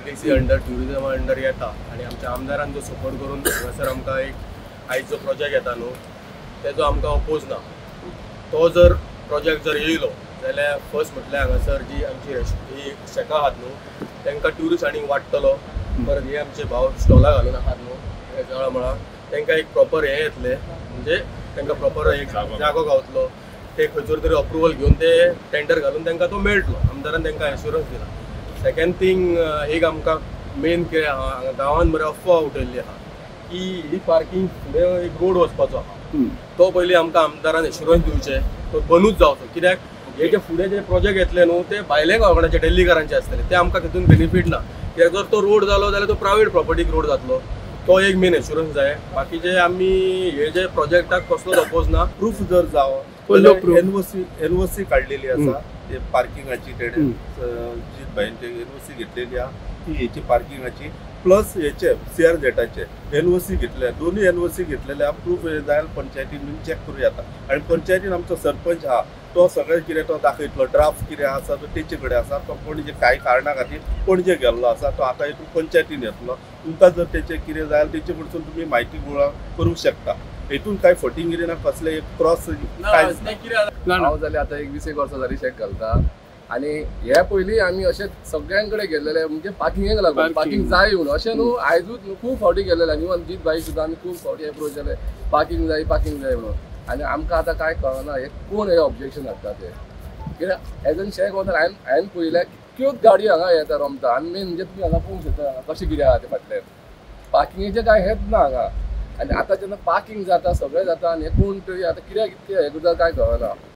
GMDC under tourism under येता आनी आमच्या आमदारान जो सपोर्ट करून हांगासर आमकां एक आयज जो प्रोजेक्ट येता न्हू तेजो आमकां अपोज ना. तो जर प्रोजेक्ट जर येयलो जाल्यार फर्स्ट म्हटल्यार हांगासर जी आमची ही शेकां आहात न्हू तांकां ट्युरिस्ट आनीक वाडटलो. परत हे आमचे भाव स्टॉलां घालून आहात न्हू जळामळा तांकां एक प्रॉपर हें येतलें, म्हणजे तांकां प्रॉपर एक जागो गावतलो, ते खंयसर तरी अप्रुवल घेवन ते टेंडर घालून तांकां तो मेळटलो. आमदारान तांकां एश्युरन्स दिला. सेकंड थींग एक आमकां मेन कितें आहा हांगा गांवांत बरें अफवा उठयल्ली आहा की ही पार्किंग फुडें एक रोड वचपाचो आहा, तो पयलीं आमकां आमदारान एश्युरन्स दिवचें, तो बंदूच जावचो. कित्याक हे जे फुडें जे प्रोजेक्ट येतले न्हू ते भायले कोणाचे दिल्लीकारांचे आसतले, ते आमकां तितून बेनिफीट ना. कित्याक जर तो रोड जालो जाल्यार तो प्रायवेट प्रॉपर्टीक रोड जातलो. तो एक मेन एश्युरन्स जाय. बाकीचे आमी हे जे प्रोजेक्टाक कसलोच अपोज ना. प्रूफ जर जावो एनओसी काडलेली आसा पार्किंगाची, तेणे जीत भाईन एनओसी घेतलेली आहा ती हेची पार्किंगाची प्लस हेचे सीआरझेडाचे एनओसी घेतले, दोनूय एनओसी घेतलेले आहा. प्रूफ जाय पंचायतीन बीन चॅक करूं येता. आनी पंचायतीन आमचो सरपंच आहा तो सगळें कितें तो दाखयतलो, ड्राफ्ट कितें आसा तो तेचे कडेन आसा. तो पणजे कांय कारणा खातीर पणजे गेल्लो आसा, तो आतां हितून पंचायतीन येतलो. तुमकां जर तेचें कितें जाय तेचे कडसून तुमी म्हायती गोळा करूंक शकता. हितून कांय फटिंगिरी ना, कसले एक क्रॉस कांय. हांव जाल्यार आतां एक 20 वर्सां जाली शेक घालता आनी हे पयलीं आमी अशें सगळ्यां कडेन गेल्लेले, म्हणजे पार्किंगेक लागून पार्किंग जाय म्हणून अशें न्हू आयजूच न्हू खूब फावटी गेल्लेले. आनी इवन जीत भाई सुद्दां आमी खूब फावटी एप्रोच जाले पार्किंग जाय पार्किंग जाय म्हणून. आनी आमकां आतां कांय कळना हे कोण हे ऑब्जेक्शन हाडटा ते. कित्याक एज एन शेक ओनर हांवें पळयल्यार कितक्योच गाडयो हांगा येता रोमता. आनी मेन म्हणजे तुमी हांगा पळोवंक शकता कशें कितें आहा तें फाटल्यान पार्किंगेचें कांय हेंच ना हांगा. आनी आतां जेन्ना पार्किंग जाता सगळें जाता आनी हे कोण तरी आतां कित्याक कितकें हें करता कांय कळना.